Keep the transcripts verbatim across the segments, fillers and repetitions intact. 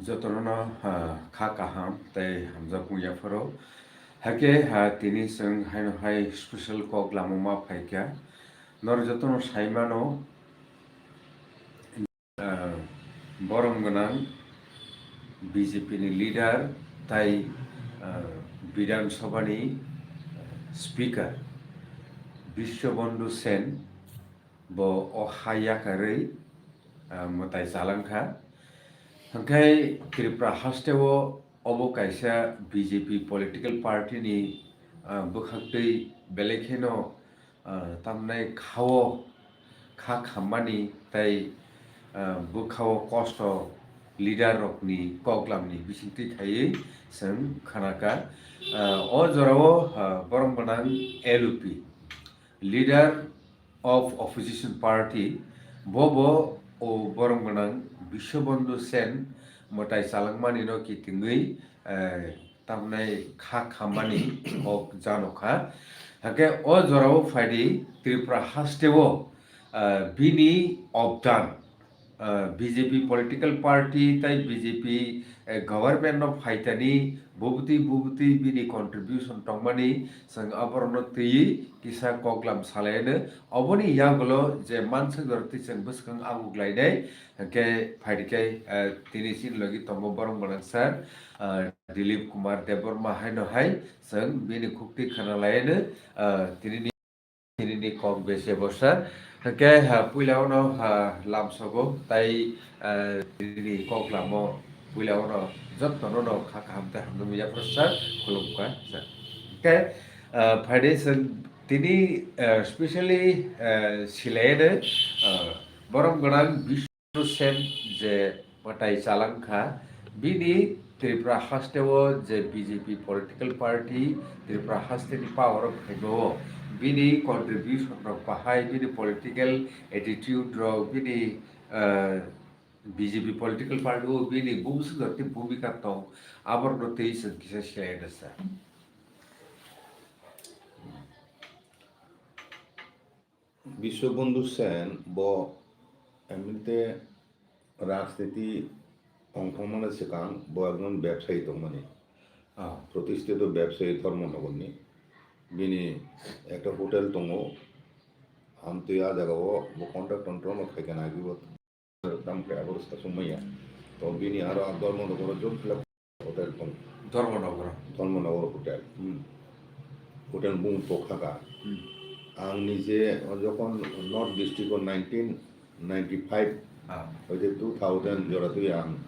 Jotono no, ah, kha kaham tei hamjakmung yapharo. Hakhe, ah, tini chwng haino hai special kok lama ma phaikha. Norok jotono saimano, ah, borom gwnang B J P ni leader tai, ah, Bidhan Sabha ni, ah, speaker Biswabandhu Sen bo o ha yakarwi, ah, mwtai chalangkha. Hwnkhe Tripura hasteo obo kaisa B J P political party ni, ah, bwkhaktwi belai kheno, ah, tamnai khao kha khammani tei, ah, bwkhao kosto leader rokni koklamni bisingtwi khaiwi chwng khanakha. Ah, o jorao, ah, borom gwnang L U P, Leader of Opposition Party, bobo o borom gwnang Biswabandhu Sen mwtai chalangmani no kitingwi, eh, tamnai kha khammani kok janokha. Hakhe o jorao phaidi Tripura hasteo, eh, bini obdan, ah, B J P political party tai B J P, eh, government no phaitani bubutwi bubutwi bini contribution tongmani chwng aborokno twiwi kisa koklam salaino. Oboni yagulo je manswk jorotwi chwng bwskang aguklainai, hwnkhe phaidi khe, eh, tini chini logi tongo borom gwnang sir, ah, Dilip Kumar Debbarma haino hai chwng bini khuktwi khwnalaino, ah, tini Nini kok bese bosa. Hwnkhe, ha, puila ono, ha, lamsogo tai, ah, nini kok lamo puila ono jotto no no kha kaham tei hamjakmung yaphar sa khulumkha sa. Hwnkhe, ah, phaidi chwng tini, ah, specially, ah, silaiyano, ah, borom gwnang Sen je mwtai chalangkha, bini Tripura hasteo je B J P political party Tripura hasteni power o phaimao, bini contribution rok bahai, bini political attitude rok, bini, ah, B J P political party o bini bumswk jati bhumika tong, aborokno twi chwng kisa silaina sa. Biswabandhu Sen bo emnite rajniti ongthokmani swkang bo ekjon bebsayi tongmani. Ah. Protistito bebsayi Dharmanagarni. Bini ekta hotel tongo. Amtwi ah jagao bo contract contract no khaikha naibibo. Tamo khe abo rwchapsong manya. To bini aro a Dharmanagar o jot khe hotel tong. Dharmanagar. Dharmanagar hotel. Hmm. Hotel bung tokha ka. Hmm. Ang nije jokhon North District o nineteen ninety-five, ah, hoite two thousand jora twi ang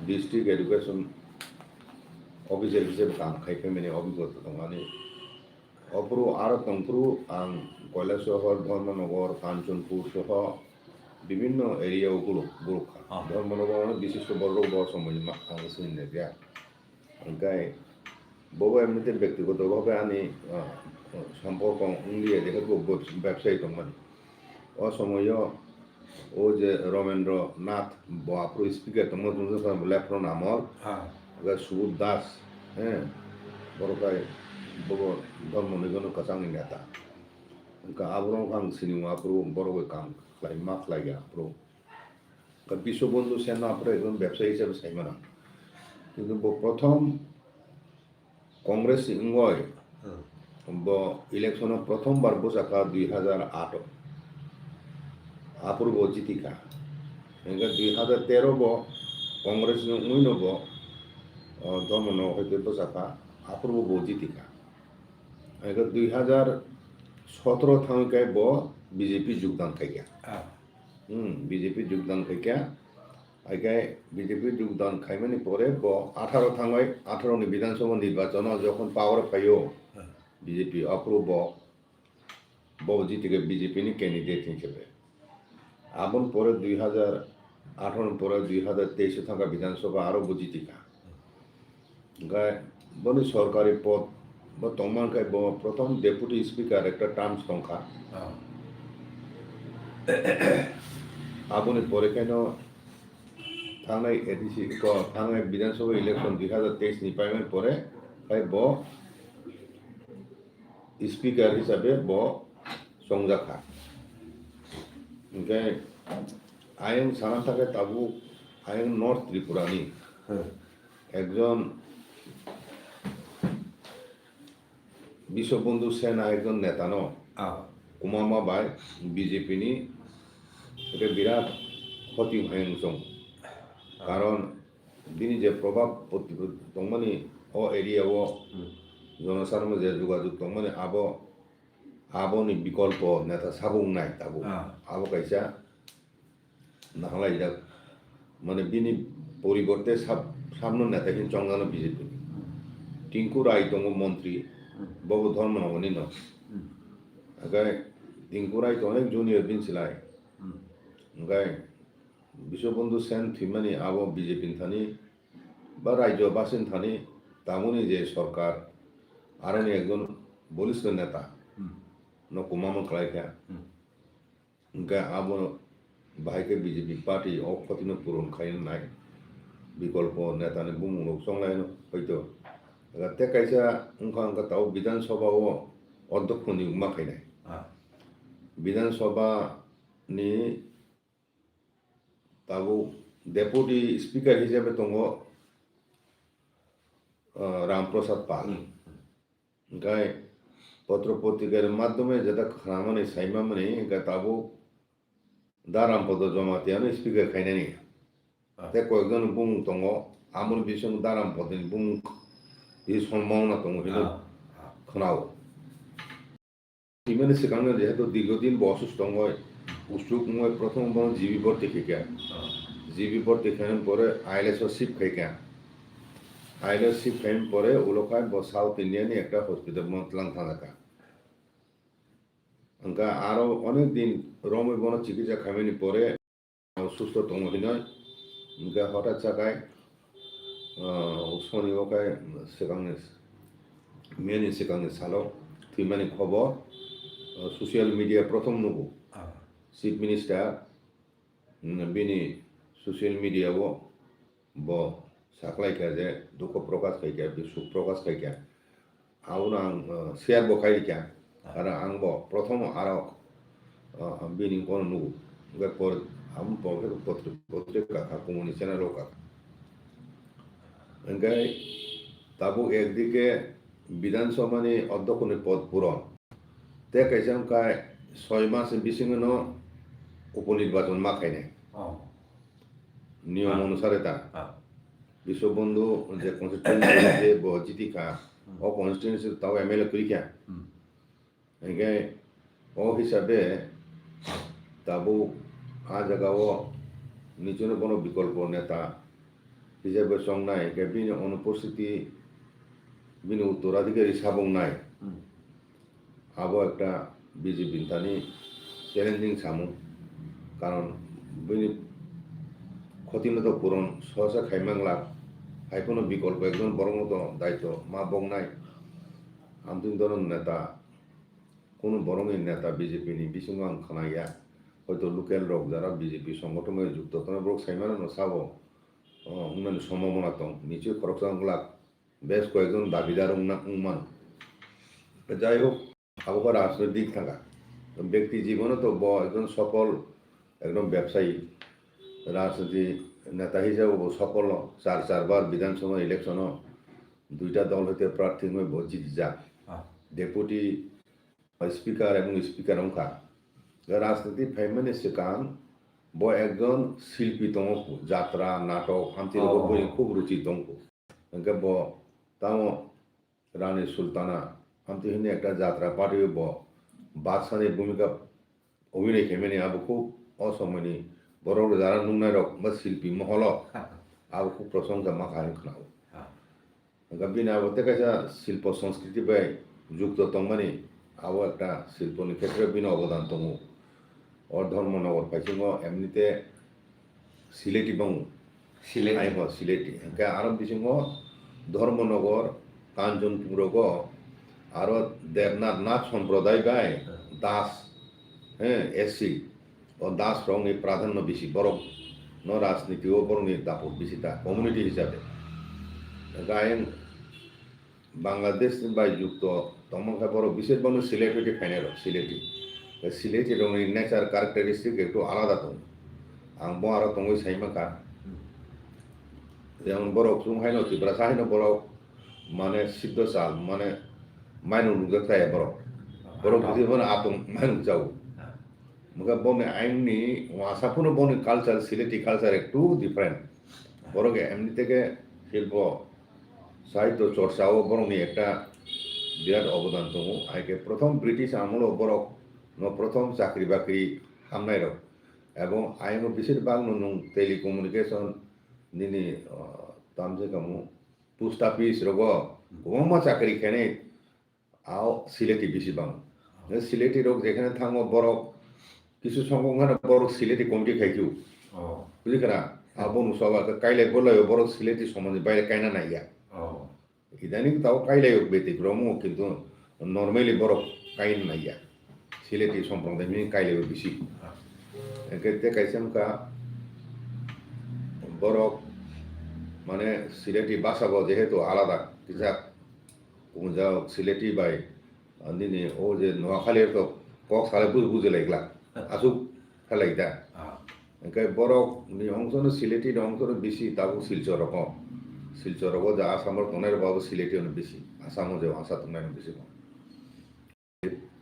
District Education Officer hisab kam khai phaimani obhigota tongmani. Ophuru aro tongphuru ang Kailasahar, Dharmanagar, Kanchanpur soho bibinno area o guruk, guruk kha. Ah. Dharmanagar o bishisto borok bo somoi ma ang sini nai ya. Hingkai bobo emnite bektigoto bhabe ani, ah, somporko wngya, dekhe bo bebsayi tongmani. O somoyo o je Ramendra Nath bo aphuru speaker tongmo tongsa lephro namor. Ha. Ga Subodh Das, he, borok kai bobo Dharmanagar no kwchangni neta. Wngkha aborok ang sini aphuru borok bai kam khlai ma khlai ya aphuru. Wngkha Biswabandhu Sen no aphuru ekdom bebsayi hisabe sai mano. Kintu bo prothom Congress ni wngwi, hmm, bo election o prothom bar bwchakha dui hazar aat o. Aphuru bo jitikha. Hingkhe dui hazar tero bo Congress ni wngwino bo, o, Dharmanagar hoite bwchakha. Aphuru bo jitikha. Hingkhe dui hazar sotro thangwi khe bo B J P jogdan khaikha. Ah. Hmm, B J P jogdan khaikha. Haikhai B J P jogdan khaimani pore bo atharo thangbai, atharo ni Bidhan Sabha nirbachon o jokhon power o phaio, hmm, B J P aphuru bo, bo jitikhe B J P ni candidate hisabe. Aboni pore dui hazar atharo ni pore dui hazar teis o thangkha Bidhan Sabha, aro bo jitikha. Hingkhe boni sorkari pod bo tongma khe bo prothom deputy speaker ekta terms tongkha. Ah. Aboni pore khe no thangnai A D C ko thangnai Bidhan Sabha election dui hazar teis ni paimani pore khai bo speaker hisabe bo chongjakha. Hingkhe ayang sana thangkhe tabuk Ayang North Tripura ni Hmm. ekjon Biswabandhu Sen ekjon neta no Ah. Kumama bai B J P ni ekhe birat khoti hai wng chong. Karon bini je probab poti-, tongmani o area o Hmm. jonosarma je jogajog tongmani abo, aboni bikolpo neta sabo wngnai tabuk. Ah. Abo kaisa Nahalai jak, mane bini poriborte sab-, sabno neta hin chongjano B J P ni. Tinku Rai tongo montri, Hmm. bobo Dharmanagar ni no. Hmm. Hingke Tinku Rai to onek junior bini silai. Hmm. Hingke Biswabandhu Sen thwimani abo B J P ni thani, ba rajyo basi ni thani, tamoni je sorkar, aroni ekjon bolisto neta, Hmm. no kumama khlai kha. Hmm. Hingke abo bahai khe B J P party o khotino puron khaina nai. Bikolpo neta ni bumung rok chonglai no hoito. Tei kaisa wngkha, wngkha tabuk Bidhan Sabha o odhokho ni wngma khainai. Ah. Bidhan Sabha ni tabuk Deputy Speaker hisabe tongo, ah, Ram Prasad Pal. Hmm. Hingke potro potrikar madhyome jeta khnamani, saimamani, hingke tabuk Da Rampada Jamatia no speaker khainani. Ah. Tei koyekjon bumung tongo, amoni bisingo Da Rampada ni bumung twi Sonmona tongo hino Ah. khnao. Tini swkangno jehetu dirghodin bo osusto wngwi, usuk wngwi prothom bo G B bhorti khaikha. Ah. G B bhorti khainani pore I L S o shift khaikha. I L S shift khainani pore ulo khai bo South India ni ekta hospital o twlang thangjakha. Hingke aro onek din romwi bono chikitsa khaimani pore susto tongo hinoi, hingke hothat sakai, ah, soni o kai swkangni, meni swkangni salo thwimani khobor, ah, social media prothom nugo. Ah. Chief Minister, mm, bini social media o bo saklaikha je dukho prokash khaikha, bisuk prokash khaikha. Abono ang, uh, share bo khairikha. Ah. Aro ang bo prothomo aro, uh, bini bono nugo. Hingke por, abo bo khe potri-, potrika kha, kumuni channel o kha. Hingke tabuk ekdike Bidhan Sabha ni odhokho ni pod puron. Tei kaisa wngkha soi mas ni bisingo no upo nirbachon ma khainai. Oh. Niyom Ah. onusare ta. Ah. Biswabandhu je constituency je bo jiti kha, Hmm. o constituency tao M L A kwrwi kha. Hmm. Hingke o hisabe tabuk a jaga o nichino bono bikolpo neta hisabe chongnai, hingke bini onuposthiti, bini uttoradhikari sabo wngnai. Hmm. Abo ekta B J P ni thani challenging samung. Karon bini khotino to puron sosa khai mangla, hai phano bikolpo ekjon borokno to daityo ma boknai. Amtwini doron neta, kunu borokni neta B J P ni bisingo ang khna ya. Hoito local rok jara B J P songothon bai jukto tongna borok sai mano no sabo, o, wngnani sombhabona tong. Nichoi khoroksa wng glak. Bes koyekjon dabidar wngna, wng mano. Jai hok, abo khe rajnoitik thangkha. Bekti jibono to bo ekjon sofol, ekdom bebsayi, rajniti neta hisabe bo sofol no, char char bar Bidhan Sabha election o duita dol hoite prarthi wngwi bo jitijak. Ah. Deputy Speaker ebong Speaker wngkha. Rajniti phaimani swkang bo ekjon silpi tongo, jatra, natok, hamti rogo Oh. bui khub ruchi tongo. Hingke bo tamo Rani Sultana hamti hwnwi ekta jatra party o bo badsani bhumika obhinoi khaimani abo khub o somoini borok jara nuknairok ba silpi moholo abo khub prosongsa ma kha hinwi khnao. Ha. Hingke bini abo tei kaisa silpo sanskriti bai jukto tongmani, abo ekta silponi khetre bini obodan tongo. O Dharmanagar phaisingo emnite Sileti bang. Sileti. Ai bo Sileti. Hingke aro bisingo Dharmanagar, Kanchanpur rogo aro Debnath Nath Sampradaya bai Das, he, S C. O Das rokni pradhanno bisi, borok no rajniti o borokni dapur bisi ta, community hisabe. Hingke ayang Bangladesh ni bai jukto tongma khe borok bisher bangno Sileti phainai rok, Sileti. Sileti rokni nature characteristic ektu alada tongo. Ang bo aro tongwi sai mankha. Jemon borok chwng haino Tiprasa haino borok mane siddho chal, mane mainok nukjak chaya borok. Borok atom. Bisi mane atom mainok chao. Ah. Mokhe boni aingni wasa phano boni culture, Sylheti culture ektu different. Borok emni teke shilpo, sahityo chorcha o borokni ekta birat obodan tongo. Hai khe prothom British amolo borok no prothom chakri bakri hamnai rok. Ebong ayang bisir bang no nung telecommunication nini, ah, tamse kamu post office rogo kwbangma chakri khenai. Ao Sylheti bisi bang. Hwnkhe Sylheti rok jekhane thango borok kisu songkok wngkhana borok Sylheti committee khai khe. Oh. Bujikha na? Abo nung saba khe kailai bolai borok Sylheti somani baire kaina naiya. Oh. Idaning tao kailai o beti kromo kintu normally borok kaina naiya. Sylheti somprong de mini kailai o bisi. Ah. Hwnkhe te kaisa wngkha borok mane Sylheti basa bo jehetu alada kisa Kungjak Sylheti bai, ah, nini o je Noakhali to kok sale buj buj lai glak. Asuk khalai da. Ah. Hwnkhe borok ni ongsono Sylheti ni ongsono bisi tabuk Silchar rogo. Silchar rogo ja Assam rok tongnai rok abo Sylheti no bisi. Assam o je wngsa tongnai no bisi.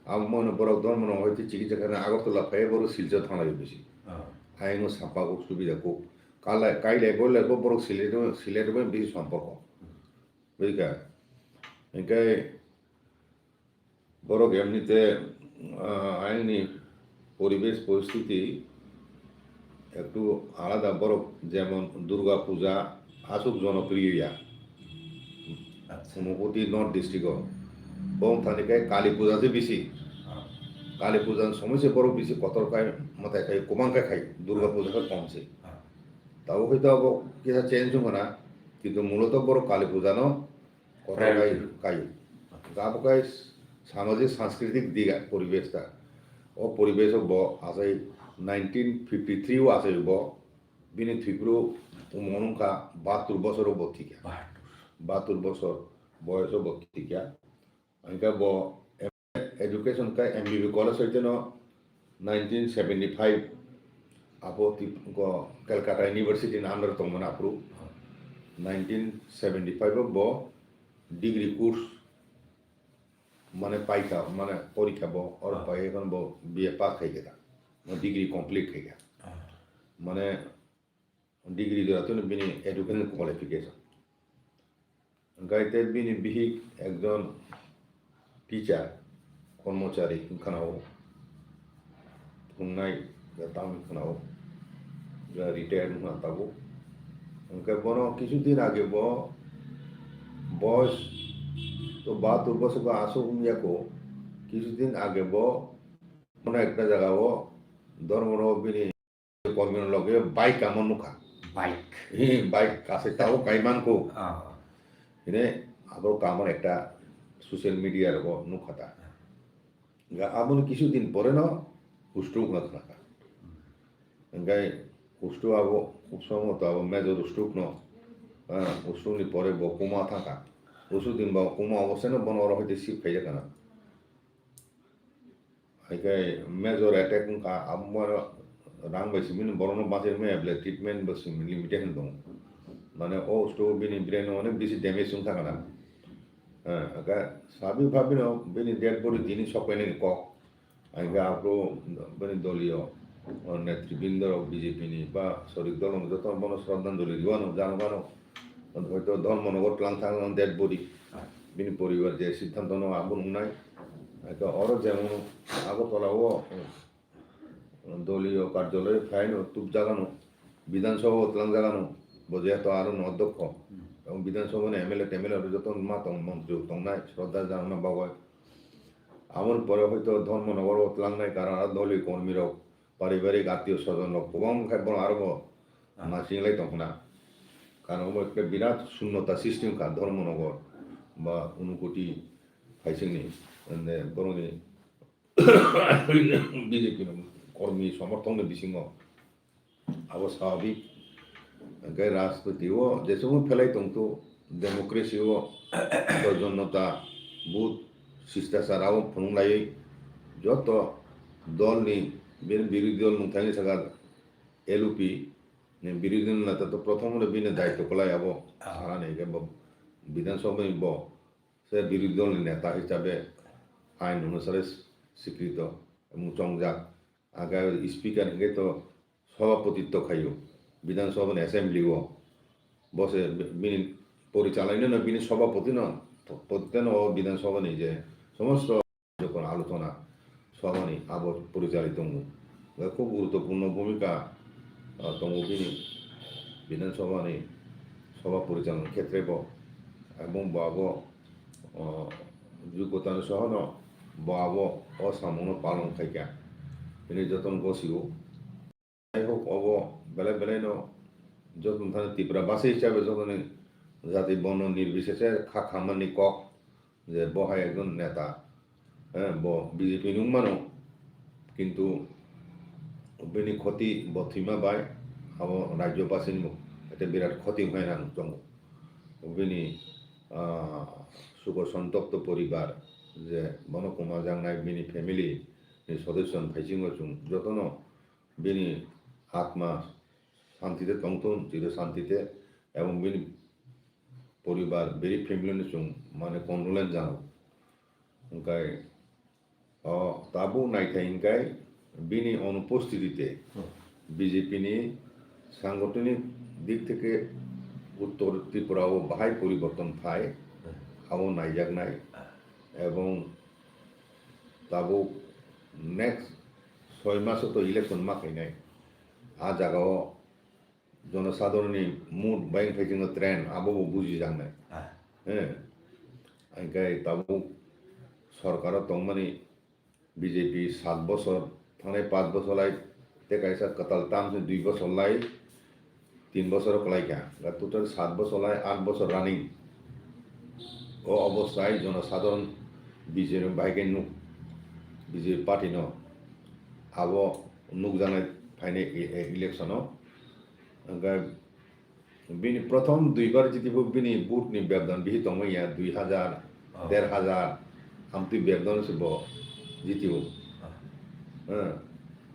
Amo no borok dormo no hoite chikitsa khe Agartala phai borok Silchar thanglai bisi. Ah. Ayang no sapa kok subida kok. Kalai, kailai bolai bo borok Sylheti, Sylheti bai bisi somporko. Buikha. Hwnkhe borok emnite, ah, ayangni poribesh poristiti ektu alada, borok jemon Durga Puja aswk jonopriyo ya. Acha. Unakoti North District o. Bong thani khe Kali Puja se bisi. Ah. Kali Puja ni somoi se borok bisi kotor khai, mwtai khai, kwbang khe khai, Durga Puja khe kom se. Ah. Tabuk hai to abo kisa change wngkha na, kintu muloto borok Kali Puja no kotor khai Priority. Kaio. Abo khai samajik sanskriti dik poribesh ta. O poribesh o bo achai nineteen fifty three o achai bo bini thwipru umung wngkha bahatur bosor o bo thwikha. Bahatur. Bahatur bosor boyos o bo thwikha. Hingke bo education khe M B B college hoite no nineteen seventy five abo tip-, go Calcutta University ni under tongmani aphuru. Nineteen seventy five o bo degree course mane paikha, mane porikha bo, oro Ah. pai ekhon bo B A pass khaikha da. Bo degree complete khaikha. Ah. Mane degree jora twi bini education qualification. Hingke te bini bihik ekjon teacher, kormochari wngkha na o, phungnai ya tamo wngkha na o, ya retired wngkha na tabuk. Hingke bono kisu din age bo boyos to bahatur bosor aswk wngya kho, kisu din age bo bono ekta jaga o dormo rok bini kormi rok loge bike kamo nukha. Bike. He, bike kasai tabo kai mankho. Ah. Hine abo kamon ekta social media rogo nukha ta. Ga aboni kisu din pore no stroke wngkha khnakha. Hingke stroke abo khub somboto abo major stroke no, ah, stroke ni pore bo coma thangkha. Stroke din bo coma obostano bono oro hoite shift khaijak kana. Hai khe major attack wngkha, abo mo rang bai simi borokno bachai maya bole treatment bo simi limitation tongo. Mane o stroke bini brain o onek bisi damage wngkha kana. Eh, hake sabi phabino bini dead body tini sok painani kok. Hai khe aphuru bini doliyo, o, netribindorok B J P ni ba sorik dol rok joto bono sroddhanjali rwano, jano gano. Hoito Dharmanagar twlang thang dead body. Bini poribar je siddhanto no abo nungnai. Hoito oro jemon Agartala o, um, doliyo karjaloy phaino tubjagano, Bidhan Sabha o twlangjagano, bo jehetu aro no odhyokho. Hmm. Ebong Bidhan Sabha ni M L A, T M L A rok joto ma tong, montri rok tongnai, sroddha janana bagwi. Aboni pore hoito Dharmanagar o tlangnai karon aro doliyo kormi rok paribarik attiyo sojon rok kwbang khe bono aro bo Ah. nasinglai tongkhna. Karon omo ekta birat sunnota system kha Dharmanagar ba Unakoti phaisingni, ende borokni B J P ni kormi somorthokni bisingo abo swabhik. Hingkhe rajniti o jeswk phelai tongthu, democracy o joto jonota, vote sisthasar abo phunuk laiwi joto dol ni, bini birodhi dol nungthani saka L U P, Birodhi dol neta to prothom bini daityo kwlai abo. Ah. Sana ni hwnkhe bo Bidhan Sabha ni bo se birodhi dol ni neta hisabe ain onusare swikrito muchungjak. Aga speaker hwnkhe to sabhapatitw khaio Bidhan Sabha ni assembly o. Bo se bini porichalai no bini sabhapati no, patitw no Bidhan Sabha ni je somosto Jokhon alochona sabani abo porichali tongo. Hwnkhe khub guruttopurno bhumika, ah, tongo bini Bidhan Sabha ni sabha porichalona khetre bo. Ebong bo abo, ah, jogotani sohono bo abo o samungno palon khaikha hinwi jotono gosio. Jai hok, obo belai belai no joto thani Tripura basi hisabe jotoni jati borno nirbisese kha khamani kok je bo hai ekjon neta, eh, bo B J P nung mano, kintu bini khoti bo thwima bai abo rajyo basini ete birat khoti wngkha hinwi ang tongo. Bini, ah, suko sontopto poribar je bono kwmajaknai bini family ni sodosyo ni phaisingo chwng jotono bini atma santite tongthun, chiro santite, ebong bini poribar, bini family ni chwng mane condolence jano. Hwnkhe o tabuk naithai hwnkhe bini onupostitite Hmm. B J P ni sangotonik dik theke Uttor Tripura o bahai poriborton phai, Hmm. abo naijaknai. Ah. Ebong tabuk next soi maso to election ma khainai. A jagao jonosadharonni mood bai wngkha chwngno trend, abo bo bujijaknai. Ah. He. Hwnkhe tabuk sorkaro tongmani B J P sat bosor, thangnai panch bosor lai, tei kaisa kwtal term se dui bosor lai, tin bosor kwlaikha, ga total sat bosor lai, aat bosor running. O obostai jonosadharon B J P bai khe nuk, B J P party no abo nukjaknai phainai e-, e-, election o. Hwnkhe bini prothom duibar jiti bo bini vote ni bebdan bihi tongmani ya dui hajar, Oh. der hajar, amtwi bebdan se bo jiti o. Ah.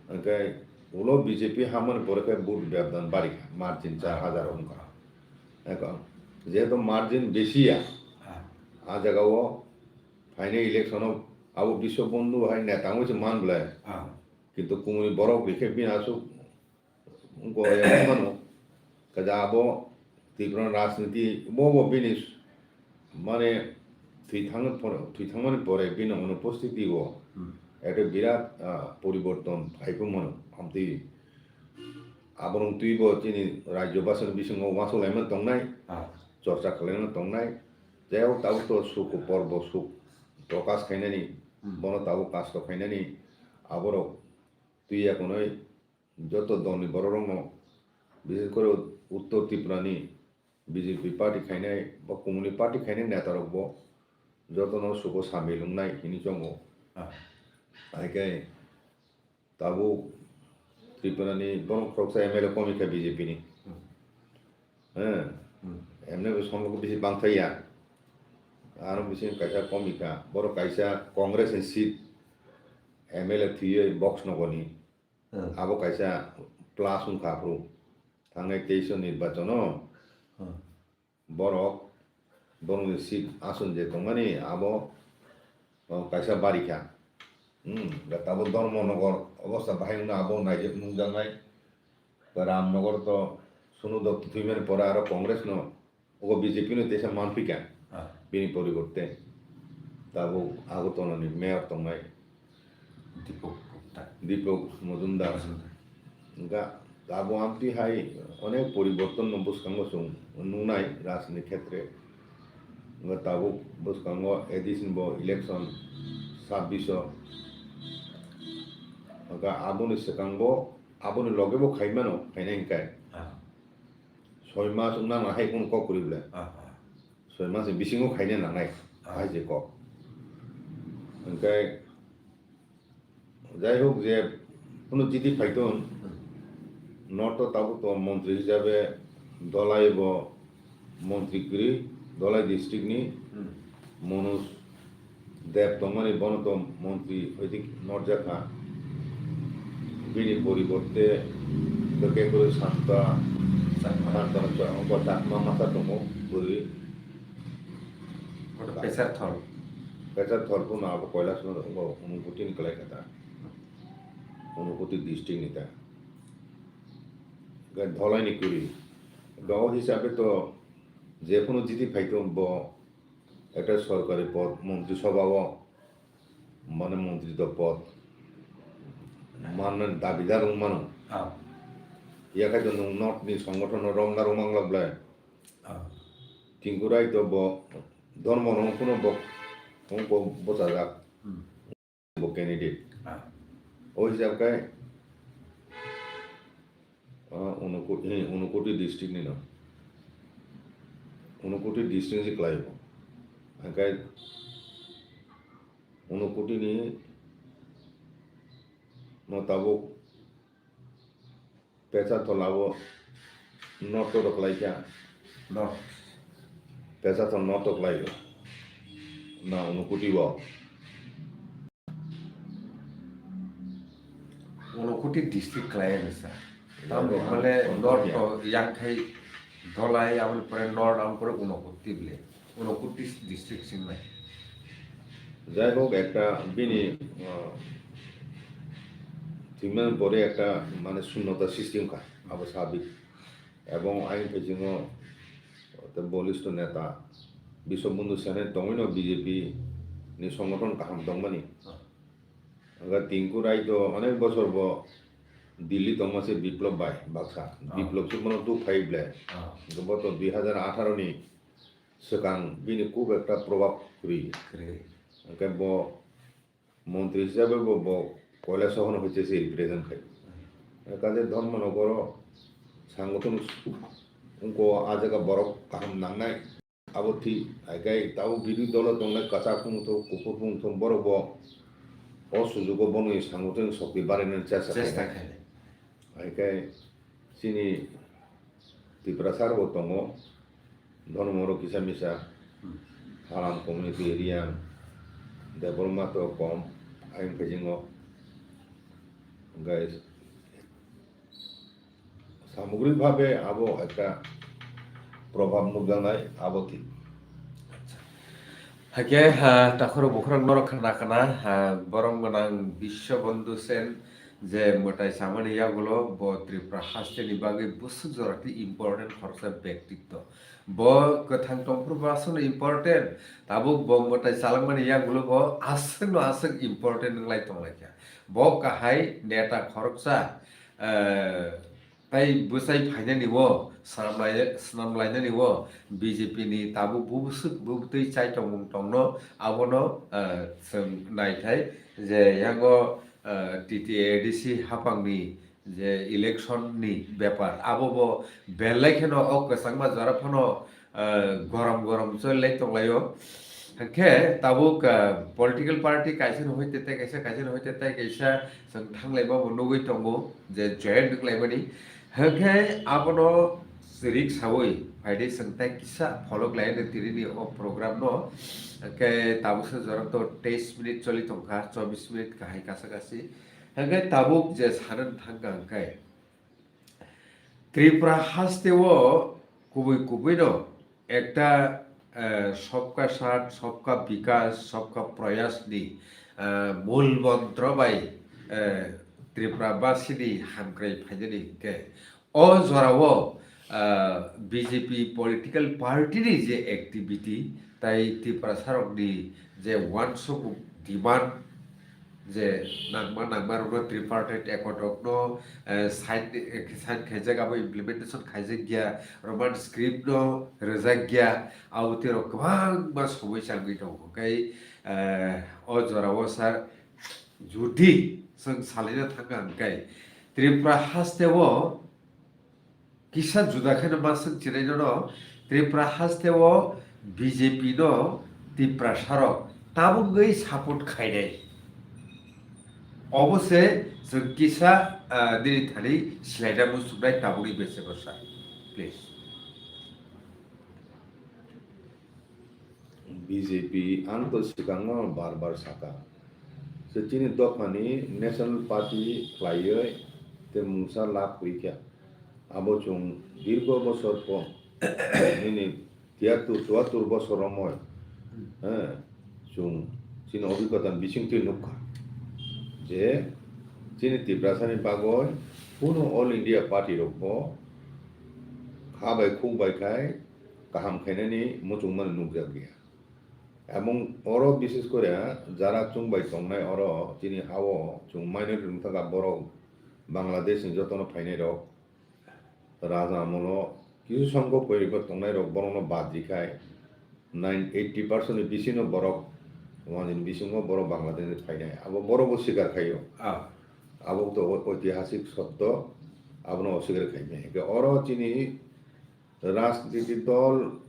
Hwnkhe ulo B J P hamani pore khe vote bebdan barikha, margin char hajar wngkha. Ekho, jehetu margin besi ya, Ah. a jaga o phainai election o abo Biswa Bandhu hai neta wngwi se man belai. Ah. Kintu kumuni borok rikhe bini aswk wngkha ya wngmano. Kaisa abo Tripura rajniti bo bo bini mane thwi thangwi por-, thwi thangmani pore bini onupostiti o Hmm. ekta birat, ah, poriborton phaiphumano. Amtwi aborok twibo chini rajyo basani bisingo uansuk laimani tongnai, Ah. chorcha khlaimani tongnai. Jai hok tabuk to suk porbo suk prokash khainani, Hmm. bono tabuk kasto khainani aborok twi ya konoi joto dolni bororokno, bises kore Uttor Tripurani B J P party khainai ba kumuni party khainai netarokbo jotono sugo samil wngnai hinwi chongo. Ah. Hai khe tabuk Tripurani borok khoroksa M L A komi kha B J P ni. Hmm. He. Hmm. M L A bo songo bisi bangthai ya. Aro bisi kaisa komi kha. Borok kaisa Congress ni seat M L A thwiwi box nogoni. Hmm. Abo kaisa plus wngkha aphuru. Thangnai teis o nirbachono Hmm. borok, borokni seat ason je tongmani abo, o, kaisa barikha. Hmm, da tabuk Dharmanagar obostha bahai wngno abo naijak nukjaknai. Ramnagar to Sonu Dutta thwimani pore aro Congress no Obo B J P no teisa manphi kha. Ah. Bini poriborte tabuk Agartala ni mayor tongnai Deepak Gupta. Deepak Majumdar. Majumdar. Hwnkha abo amtwi hai onek poriborton no bwskango chwng nuknai rajniti khetre. Hwnkha tabuk bwskango A D C ni bo election sabbish o. Hwnkha aboni swkang bo, aboni loge bo khaimano, khainai hwnkhe. Ah. Soi mas wngna nang hai kunu kok kwrwi ble. Ah, ah. Soi mas ni bisingo khaina nangnai Ah. hai je kok. Hwnkhe jai hok je kunu chiti phaiton Hmm. north o tabuk to montri hisabe Dhalai bo montri kwrwi Dhalai district ni Hmm. Manoj Deb tongmani bono to montri oidik norjak kha. Bini poriborte Bekekuri Santa, Santa. Santa Chakma, Chakma masa tongo, bwrwi. Oto Pesar Thol. Pesar Thol phano abo Kailasnath tongo, Unakoti ni kwlai kha ta. Unakoti district ni ta. Ga Dholai ni kwrwi. Ga o hisabe to je phano jiti phai to bo ekta sorkari pod, montri sobha o mane montri to pod manna dabidar wng mano. Ah. Yakhai to nwng north ni songothono romna romang lok ble. Ah. Tinku Rai to bo dhormo no phano bo, bo bosajak. Hmm. Bo candidate. Ah. O hisab khe, ah, Unako-, eh, Unakoti district ni no. Unakoti district ni se kwlai bo. Hingkhe Unakoti ni no tabuk Pesar Thol abo north o kwlai kha. North. Pesar Thol north o kwlai o. Na Unakoti o. Unakoti district kwlai o sa. Tamni Unakoti hwnle north o yang khai Dholai, aboni pore north, aboni pore Unakoti bile. Unakoti district singnai. Jai hok, ekta bini, ah, thwimani pore ekta mane sunnota sristi wngkha, abo sabik. Ebong ayang phaisingno tei bolisto neta Biswabandhu Sen tongwino B J P ni songothono kaham tongmani. Ah. Hingkhe Tinku Rai to onek bosor bo Delhi tongma se Biplab bai baksa. Ah. Biplab se bono tuk phai ble. Ah. Hingkhe bo to dui hazar atharo ni swkang bini kub ekta probab kwrwi. Kwrwi. Hingkhe bo montri hisabe bo, bo Kailasnath hono hoite se represent khai. Hmm. Kaje Dharmanagar o sangothon wngkha, o jaga borok kaham nangnai. Abo thik, haikhai tabo birodhi dolo tongnai kwchak phungthok, kuphur phungthok borok bo o sujugo bono sangothon shokti barainani chesta Chesta khainai. Khainai. Haikhai chini Tiprasa rok tongo, Dharma rok kisa misa, Hmm. Halam community, Riang, Debbarma to kom, ayang phaising o, guys, samogrik bhabe abo ekta probhab nukjaknai, abo thik. Hakhe, ha, takhorok bukhorok norok khna khna, ha, borom gwnang Biswabandhu Sen je mwtai samani yagulo bo Tripura hasteni bagwi bwswk jora tei important khoroksa bektitw. Bo kwthang tongphuru bo aswkno important, tabuk bo mwtai chalangmani yagulo bo aswkno aswk important wnglai tonglaikha. Bo kahai neta khoroksa, eh, Tai bwsai phainani o, swnamlai-, swnamlainani o B J P ni tabuk bubuswk bubutwi chai tongmung tongno, abono, ah, chwng naithai je yango, ah, T T A D C haphangni je election ni bepar, abo bo belai kheno o kwchangma jora phano ah, gorom gorom cholilai tonglaio. Hwnkhe tabuk, ah, political party kaisa ni hoite tei kaisa, kaisa ni hoite tei kaisa chwng thanglaima bo nugwi tongo je joint wnglaimani. Hwnkhe abono rik saui phaidi chwng tei kisa pholok laino tini ni o program no. Hwnkhe tabuksa jora to teis minute choli tongkha, chobis minute kahai kasa kasi. Hwnkhe tabuk je sanani thangkha hwnkhe, Tripura hasteo kubui kubuino ekta, eh, Sabka Saath, Sabka Vikas, Sabka Prayas ni, eh, mul montro bai, eh, Tripura basini hamkrai phainani hwnkhe o jorao, eh, B J P political party ni je activity tai Tiprasarokni je uansukmung demand je nangma nangma rokno tripartite accord rokno, eh, sign, eh, sign khaijak, abo implementation khaijak ya, Roman script no rwjak ya, abo twi rok kwbangma somoi changwi tongo. Hwnkhe, eh, o jorao sir jodi chwng salaina thangkha hwnkhe Tripura hasteo kisa juda kheno ma swk chinaino no, Tripura hasteo B J P no Tiprasarok tabukgwi support khainai. Obo se chwng kisa, ah, nini thani silaina muchungnai tabukni bese bwsa. Please. B J P ang to swkango bar bar saka, Tei chini dophani National Party khlaiwi tei mungsa lab kwrwi kha. Abo chwng dirgo bosor po nini tiyattur chuattur bosor romwi, eh, chwng chini obhigota ni bisingtwi nukha je chini Tiprasani bagwi kunu All India Party rokbo kha bai khuk bai khai kaham khainani muchungmani nukjakya. Emong oro bishes kore jara chwng bai tongnai oro chini ha-o chwng minority wngthaka borok Bangladesh ni jotono phainai rok. Raja amolo kisu songkho poribar tongnai rok borokno bad rikhai nine eighty percent ni bisino borok, wani bisingo borok Bangladesh ni phainai. Abo borok bo sikar khaio. Ah. Abo to o-, oitihasik sotto, abono osikar khaimya. Hingke oro chini rajniti dol,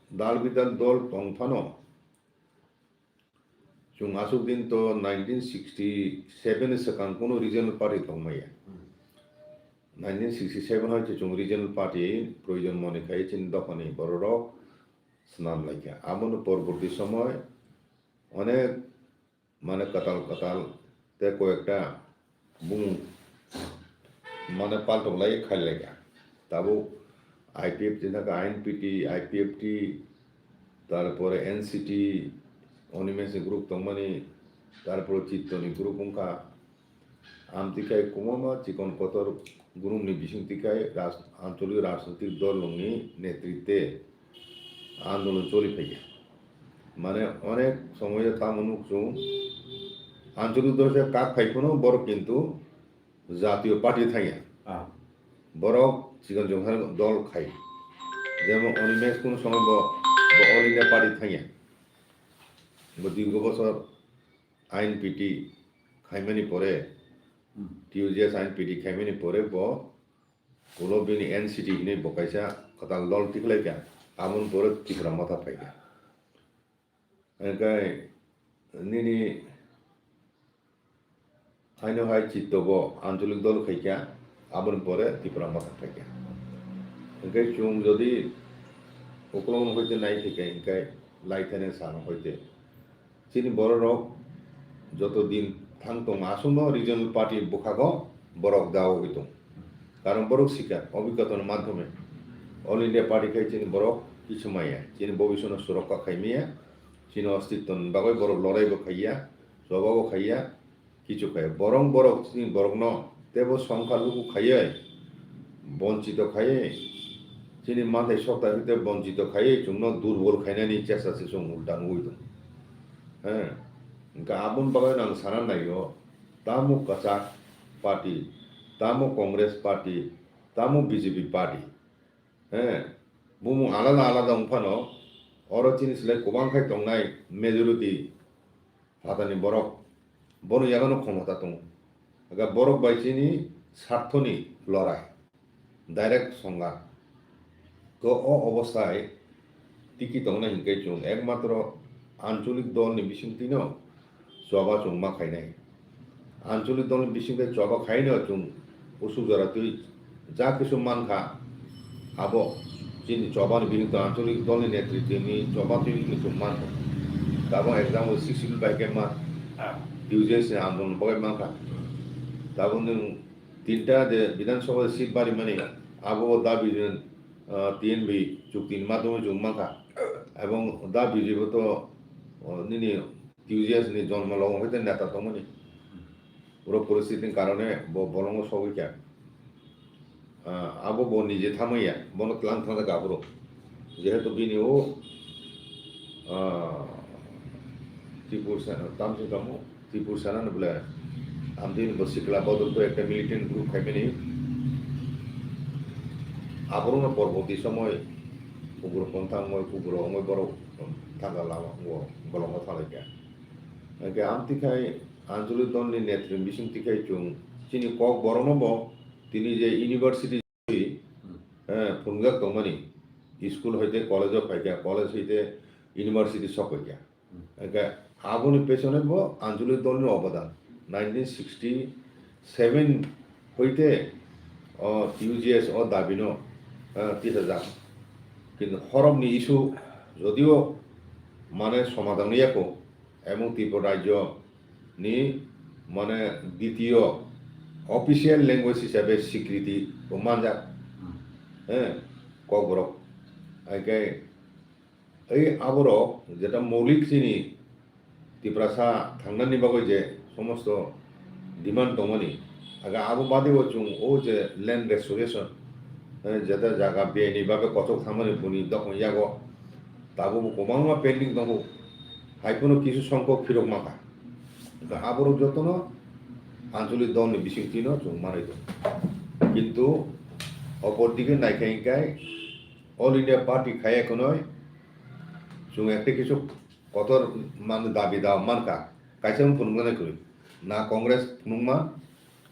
dal bidal dol tong phano, chwng aswk din to nineteen sixty seven ni swkang kunu regional party tongmaya. Hmm. Nineteen sixty seven hai chwng regional party proyojon moni khai chini dophani bororok swnam laikha. Abono porborti somoy onek mane kwtal kwtal tei koyekta bumung mane paltok lai khai lai kha. Tabuk I P F T thaka I N P T, I P F T, tarpore N C T, Animesh ni group tongmani, tarpore Chitto ni group wngkha. Amtwi khai kwbangma chikon kotor group ni bisingtwi khai raj-, ancholic rajnitik dol rokni netritwe andolon choli phaikha. Mane onek somoyo tamo nuk chwng ancholic dol se kak phai phano borok kintu jatiyo party thangya. Ah. Borok chikon chwng dol khai. Jemon Animesh kunu somoy bo, bo All India Party thangya. Bo dirgo bosor I N P T khaimani pore, Hmm. T U J S I N P T khaimani pore bo ulo bini N C T hinwi bo kaisa kwtal dol tikhlai kha, aboni pore Tipra Motha phai kha. Hingke nini haino hai Chitto bo ancholic dol khai kha, aboni pore Tipra Motha phai kha. Hingke chwng jodi ukologno hoite nai khe khe hingke lai thani sano hoite. Chini bororok joto din thang tongma aswkno regional party bwkhago borok dawogwi tong. Karon borok sikha obhigota ni madhyome All India Party khai chini borok kisu maya, chini bobiswkno surokha khai maya, chini ostitto ni bagwi borok lorai bo khaiya, choba bo khaiya, kichu khai. Borok borok chini borokno tebo songkha luku khaiwi bonchito khaiwi chini manthai sokta hwnkhe bonchito khaiwi chwngno durbol khainani chesta se chwng ulta nugwi tongo. He, hwnkhe aboni bagwi ang sana naio, tamo kwchak party, tamo Congress party, tamo B J P party, he, bumung alada alada wngphano oro chini slai kwbang khai tongnai majority phatani borok, bono yagano khomota tongo. Aga borok bai chini sarthoni lorai, direct songa. To o obostai tiki tongnai hinkhe chwng ekmatro ancholic dolni bisingtwino choba chwng ma khainai. Ancholic dolni bisingtwi choba khaino chwng usuk jora twi ja kisu mankha, abo chini chobani bisingtwi ancholic dolni netritwni choba twi chwng mankha. Tabuk example six schedule bai khe ma, Ah. T U J S ni andolon bagwi mankha. Tabuk nwng tinta de Bidhan Sabha seat barimani, abo dabi, ah, T N V chukti ni madhyome chwng mankha. Ebong dabi jebo to, oh, nini T U J S ni jonmo logo hwnkhe neta tongmani. Oro poristiti ni karone bo bolongo sogwi kha. Ah, abo bo nije thamaya, bono tlang thang kha aphuru. Jehetu bini o, ah, Tripur Sena, tamsing tamo, Tripur Sena ni bole, amtwi ni bo sikla bodol to ekta militant group khaimani. Aphuru no porborti somoy, kubur kon thangmoi, kubur ongoi borok thangka lama, bo bolongo thalai kha. Hingke amtwi khai Ancholic dolni netri bising twi khai chwng chini kok borokno bo tini je university, eh, phunukjak tongmani, school hoite college o phaikha, college hoite university sok phaikha. Hingke aboni pesone bo Ancholic dolni obodan nineteen sixty seven hoite o T U J S o dabino, eh, tisajak. Kintu horokni issue jodio mane somadhan wngya kho, emon Tripura rajyo ni mane ditiyo official language hisabe sikriti bo manjak. Hmm. Eh, Kokborok. Haikhe ei aborok jeta moulik chini Tiprasa thangnani bagwi je somosto demand tongmani, aga abo bade bo chwng o je land restoration, eh, jeta jaga bini bagwi kochok thangmani boni dokon yago tabuk bo kwbangma pending tongo, hai phano kisu songkok phirok mankha. Aborok jotono anchalik dolni bisingtwino chwng manwi tongo. Kintu opor dige naikha hinkhe All India Party khaiya khwnwi chwng ekta kisu kotor man dabi da mankha, kaisa wng phunuknani kwrwi. Na Congress phunukma,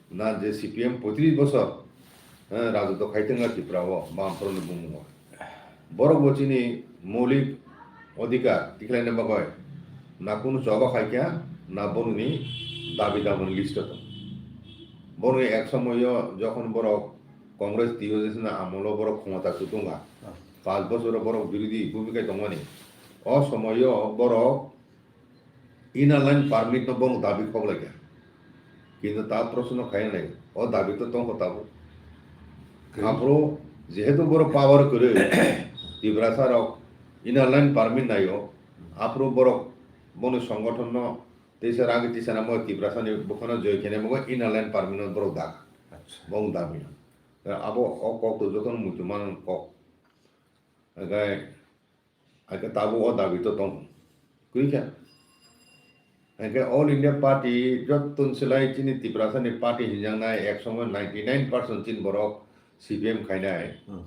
na je C P M poitris bosor, eh, rajotw khai tongkha Tripura o, Bamfront ni bumungo. Borok bo chini moulik odhikar tikhlaina bagwi na kunu choba khaikha, na borokni dabi damani list o tong. Borokni ek somoyo jokhon borok Congress T O S ni amolo borok khomota kutunga. Ah. Panch bosoro borok birodhi bhumika tongmani. O somoyo borok Inner Line Permit no borok dabi khoklaikha. Kintu ta proshno khaina nai. O dabi to tongkha tabuk. Khe? Aphuru jehetu borok power kwrwi, Tiprasa rok Inner Line Permit naio. Aphuru borok boni songothon no teisa ragi teisa namo Tiprasa ni bukhano joi khaina mugo Inner Line Permit no borok dak. Acha. Bong dabi. Abo o kok to jotono muitu man kok. Haikhe, haikhe tabuk o dabi to tong. Kwrwi kha. Haikhe All India Party jottoni slai chini Tiprasa ni party hinjaknai ek somoy ninety nine percent chini borok C P M khainai. Hmm.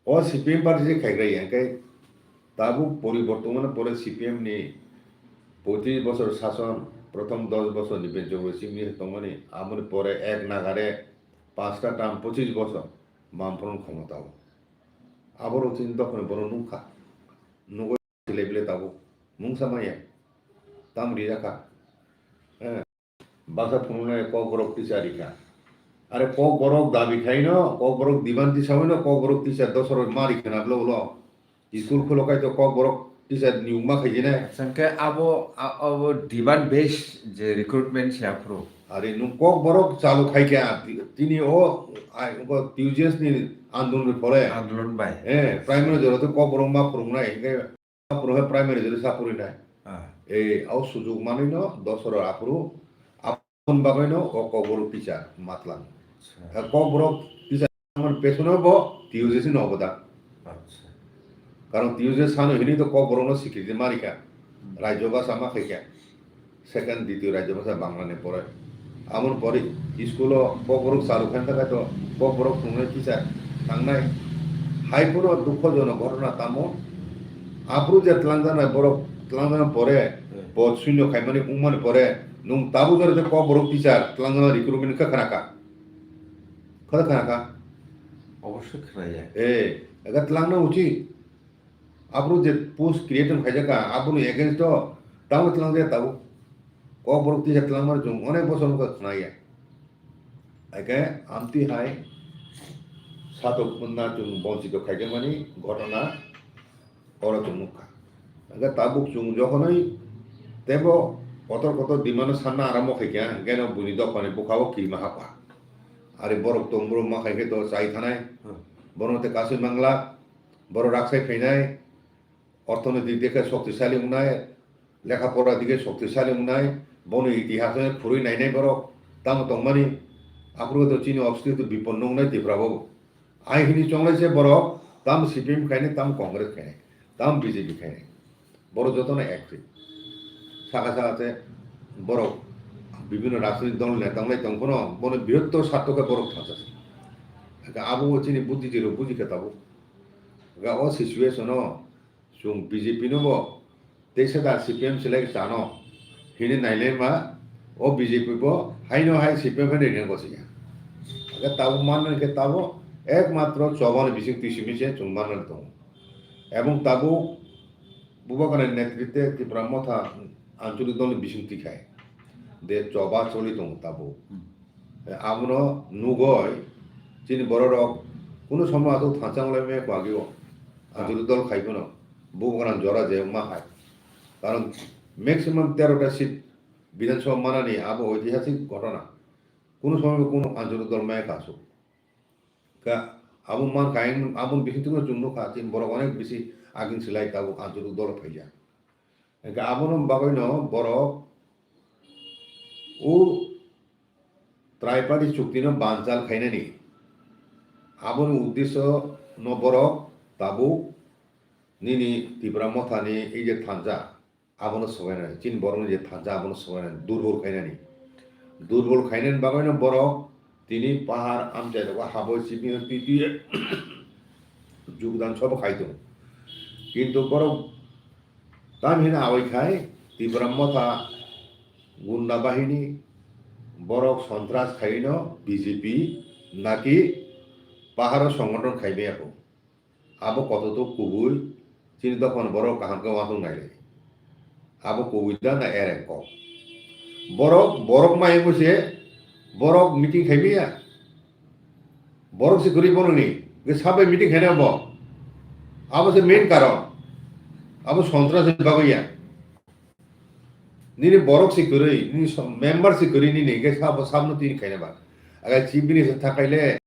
O C P M party se khaikraiya, haikhe tabuk poriborton mane pore C P M ni poitris bosor sason, prothom dos bosor ni benchogoi chimni tongmani, aboni pore ek nagare pasta term pochis bosor. Bamfront khomotao. Aborok chini dophani borok nukha. Nugwi silai bile tabuk. Mungsa maya. Tam rijakha. Eh. Baksa phunuknai Kokborok teacher rikha. Are Kokborok dabi khaino, Kokborok diban tisawino, Kokborok teacher dosoro ma rikha na blo ulo. School khulo kai to Kokborok teacher niyok ma khaijinai. Sangkhe abo, a-, abo demand based je recruitment se aphuru. Are nwng Kokborok chalu khaikha, ti-, tini o, ai, o T U J S ni andolon ni pore. Andolon bai. Eh, primary jora to Kokborok ma phurungnai, hinkhe ma phurung khe primary jora sa phurinai. Ah. Eh, o sujuk manwino dosoro aphuru, Aboni bagwino o Kokborok teacher matlang. Acha. Eh, Kokborok teacher man pesono bo T U J S ni obodhan. Acha. Karon T U J S sano hinwi to Kokborokno sikriti marikha. Hmm. Rajya bhasha ma khaikha. Second, ditiyo rajya bhasha Bangla ni pore. Amoni pore school o Kokborok chalu khaina thangkha to Kokborok phunuknai teacher thangnai. Hai phano dukhojonok ghotona tamo. Aphuru je twlangjaknai borok twlangjakna pore, hmm, pod shunyo khaimani wngmani pore, nwng tabuk jora je Kokborok teacher twlangjakna recruitment khe khna kha? Khe khna kha? Obosoi khna ya. Eh, ega twlangna uchi. Aphuru je post create wng khaijak kha, aboni against o tamo twlangjak ya tabuk. Kokborok teacher twlangmani chwng onek bosor wngkha khna ya. Haikhe amtwi hai satok na chwng bonchito khaijakmani ghotona oro chwng nukha. Hwnkhe tabuk chwng jokhonwi teibo kotor kotor demand no sanna arambo khaikha, hwnkhe no buini dophani bwkhao kirima hapha. Ari borok tongmru ma khaikhe to chai thanai, hmm, borokno tei kasui mangla, borok raksai phainai, orthonoitik dikhe shoktisali wngnai, lekha pora dikhe shoktisali wngnai, bono itihas no phurwi nainai borok, tamo tongmani, aphuru to chini obstito biponno wngnai Tripura bo. Ai hini chonglai se borok, tam C P M khainai, tam Congress khainai, tam B J P khainai. Borok jotono ek se. Saka saka se borok bibhinno rajnitik dol neta wnglai tong phano, bono birottor sartho khe borok thangsa se. Hwnkhe abo chini buddhijirok buji khe tabuk. Hwnkhe o situation o Chwng B J P no bo teisa da C P M select chano hini nailai ma, o B J P bo haino hai C P M haino rina gosi ya. Aga tabuk manna khe tabuk ekmatro choba ni bising twi simi se chwng manna tongo. Ebong tabuk Bubagra ni netritwe Tipra Motha Anchalik dol ni bising twi khai de choba choli tongo tabuk. Hmm. Abono nugoi chini borok rok kunu somo aswk thansa wnglaimaya bagwi o. Ah. Anchalik dol khai phano bubagra jora je wngma hai. Karon maximum tero ta seat Bidhan Sabha manani abo oitihasik ghotona. Kuno somoy bo kuno anchalik dol maya kasu. Ka abo man kain, abo bising tungma chwng nukha, chini borok onek bisi aging silai tabuk anchalik dol phaijak. Hingke abono bagwino borok o triparty chukti no banchal khainani. Aboni uddesyo no borok tabuk nini Tipra Motha ni ei je thansa abono sogainani, chini borok ni je thansa abono sogainani, durbol khainani. Durbol khainani bagwino borok tini pahar amchai rogo haboi simi twi twi jugdan sobo khai tongo. Kintu borok tam hino aboi khai Tipra Motha gunda bahini borok sontras khaino B J P naki paharo songothon khai maya kho. Abo koto to kubui chini dophani borok kaham khe uansuk nailai. Abo kubui da na ereng kok. Borok, borok mai wngwi se borok meeting khai maya. Borok se kwrwi bono ni. Ge sabai meeting khai na bo. Abo se main karon. Abo sontras ni bagwi ya. Nini borok se kwrwi, nini som-, member se kwrwi nini, ge sabo sabno tini khai na ba. Aga chief minister thakai le,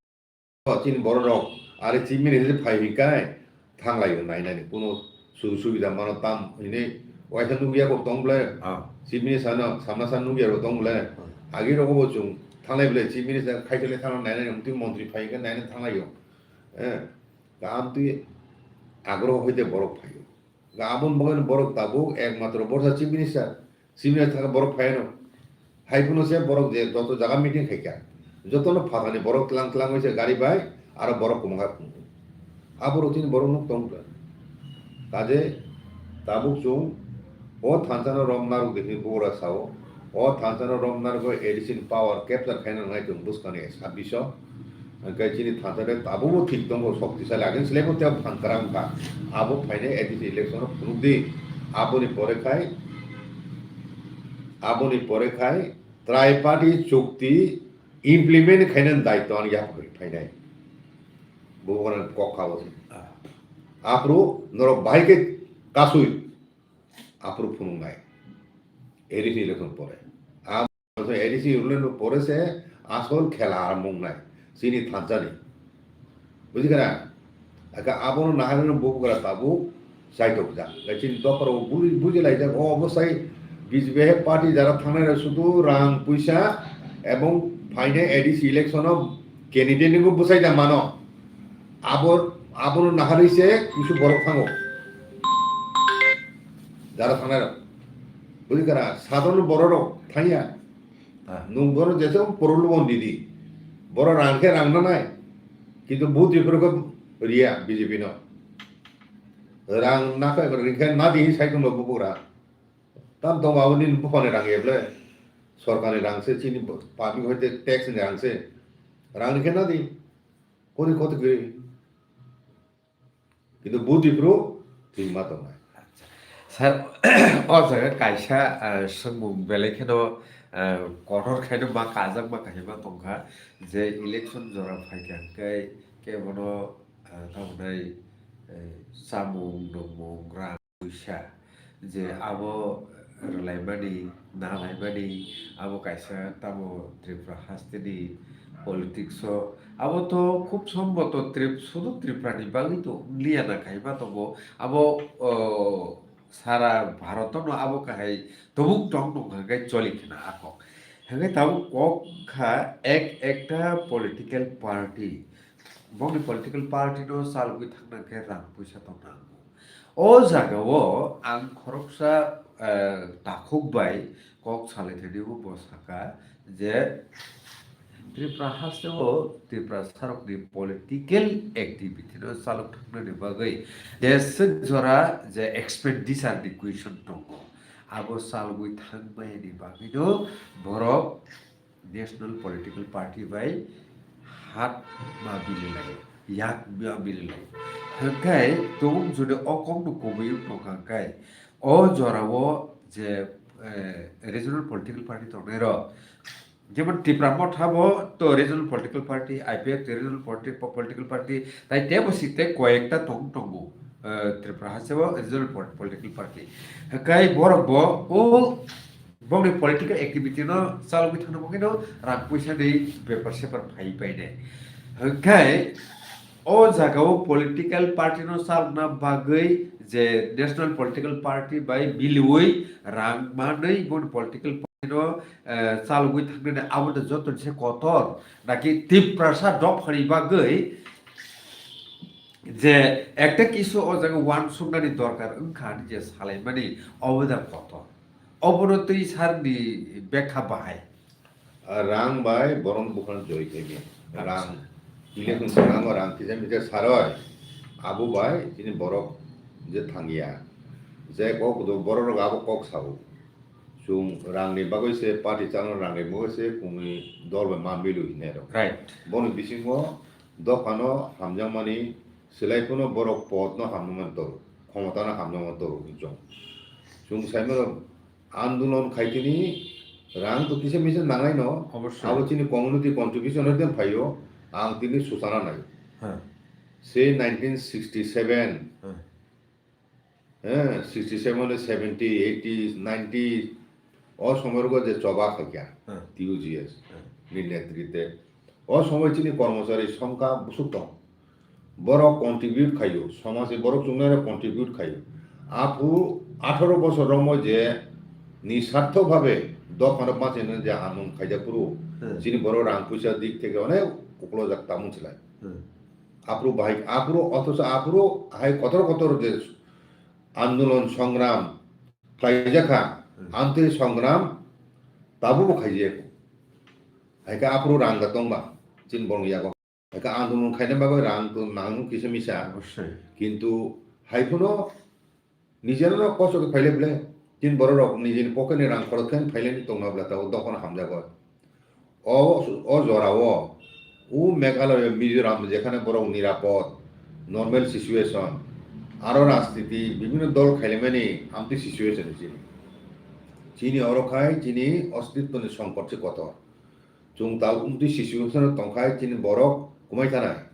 chini borok rok, are chief minister phai hwi kai, thanglai yo nainani, kuno sujog subida mano tam hini, waisa nugya kok tong ble, Ah. Chief minister no samna san nugya rok tong ble, Ah. Agi rok bo chung thanglai ble, chief minister khai chale thangna nainani, mungti montri phai hwi kai nainani thanglai yo. Eh, kam twi agroho hoite borok phai yo. Ga aboni bagwi borok tabuk ekmatro borsa chief minister, chief minister thangkhe borok phaiano. Hai phano se borok je joto jaga meeting khaikha, jotono phatani borok tlang tlang bai se gari bai, aro borok kwmang kha phunukgo. Aborok chini borok nuk tong kha. Kaje tabuk chwng o thansa no rom narwk de hwnwi bubura sao. O thansa no rom narwk A D C ni power capture khaina nangnai chwng bwskangni sabbish o. Hwnkhe chini thansa de tabukbo thik tongo, shoktisali, agini slai bo tei phan kwrak wngkha. Abo phainai A D C election o phunuk di. Aboni pore khai, aboni pore khai triparty chukti implement khainani daitw ani yapha phainai. Bo bono kok kha bo se. Ah. Aphuru norok bahai khe kasui. Aphuru phunuknai. A D C election pore. A D C election pore se asol khela arambho wngnai. Chini thansa ni. Buji kha na? Aka abono naharino bubagra tabuk chaitok jak. Chini dopharo buji, buji laijak. O obosai B J P party jara thangnai rok sudu rang puisa ebong phainai A D C election o candidate ni bo bwsai da mano. Abo, abono naharwi se kisu borok thango. Jara thangnai rok. Buji kha na, sadharno borok rok thangya. Ah. Nwng borok jesa prolobo nidi. Borok rang khe rang nanai. Kintu vote rwphuru khe riya B J P no. Rang nakhe, rang khe nadi sai tongma bubagra. Tam tong abo nini buphani rang eble. Sorkarni rang se, chini public hoite tax ni rang se. Rang ni khe nadi. Kori koti kiri. Kintu vote rwphuru thwima tongnai. Sir, o jaga kaisa, ah, swngmung belai kheno, ah, kotor khaino ma kajak ma kaisa ma tongkha je election jora phaikha hwnkhe kebono, ah, tabonai, eh, chamung, nwngmung, rang, puisa je abo rwlaimani, nalaimani, abo kaisa tamo Tripura hasteni politics o, abo to khub somboto Trip-, sudu Tripura ni bagwi to wngliya na kaiba tongo, abo, o, sara Bharat no abo kahai tobuk tong tong kha khe choli khna a kok. Hwnkhe tabuk kok kha ek ekta political party, bongni political party no chalogwi thangna khe rang puisa tong nango. O jagao ang khoroksa, eh, takhuk bai kok salai thani bo saka je Tripura hasteo Tripura sarokni political activity no chalok thaknani bagwi jeswk jora je expenditure ni question tongo, abo chalogwi thangmani bagwino borok National Political Party bai hat ma bili lai, yak ma bili lai. Hwnkhe tong jodi o kokno kubui wng tongkha hwnkhe o jorao je, eh, regional political party tongnai rok, jemon Tipra Motha bo to regional political party, I P F to regional politi-, political party, tai tebo si tei koyekta tong tongo, eh, Tripura hasteo regional po-, political party. Hwnkhe borok bo o Bongni political activity no chalogwi thangna bagwi no rang puisa ni bepar separ phai painai. Hwnkhe o jaga o political party no chalokna bagwi je national political party bai miliwi rang manwi bongni political party no, eh, chalogwi thangnani abo da joto ni se kotor. Naki Tiprasa dophani bagwi je ekta kisu o jaga uansuknani dorkar wngkha hinwi je salaimani obo da kotor. Obono twi sarni bekha bahai. Ah, rang bai borok bukhang joi khaimya. Rang, acha. Election swkango rang kisa misa saroi. Abo bai chini borok je thangya. Je kok do borok rok abo kok sao. Chwng rangni bagwi se party chalo, rangni bagwi se kungwi dol bai ma milu hinwi rok. Right. Boni bisingo dophano hamjakmani swlai phano borok podno hamjakmani toro, khomotano hamjakmani toro hinwi chong. Chwng saimano andolon khaitini rang to kisa misa nangnaino, obossoi. Abo chini community contribution hoite phaio, ang tini suchana nai. Heh. Se nineteen sixty-seven, heh. Eh, sixty-seven, seventy, eighty, ninety, o somoirogo je choba khaikha, hmm, T U G S, hmm, ni netrite. O somoi chini kormochari songkha busuk tong. Borok contribute khaio, somaje borok chungnai rok contribute khaio. Aphuru atharo bosor romwi je nisartho bhabe dophano bachina je amung khaijak phuru, hmm, chini borok rang puisa dik theke onek uklojak tamung silai. Hmm. Aphuru bahai, aphuru othocho aphuru hai kotor kotor je andolon songram khlaijakha, hmm, amtwi songram tabukbo khaijakya. Haikhe aphuru rang da tongba, chini borokni yago. Haikhe andolon khaina bagwi rang to nango kisa misa. Obossoi. Kintu hai phano nijeno kosto khe phailai bwle. Chini borok rok nijini pocket ni rang khorok khe phailai tongma bwla tabuk dophano hamjagwi. O, o jorao, o Meghalaya, Mizoram, jekhane borok nirapod, normal situation, aro rajniti, bibhinno dol khailaimani amtwi situation chini. Chini oro khai chini ostitwni songkot se kotor. Chwng ta amtwi situation o tongkhai chini borok kwmai thanai.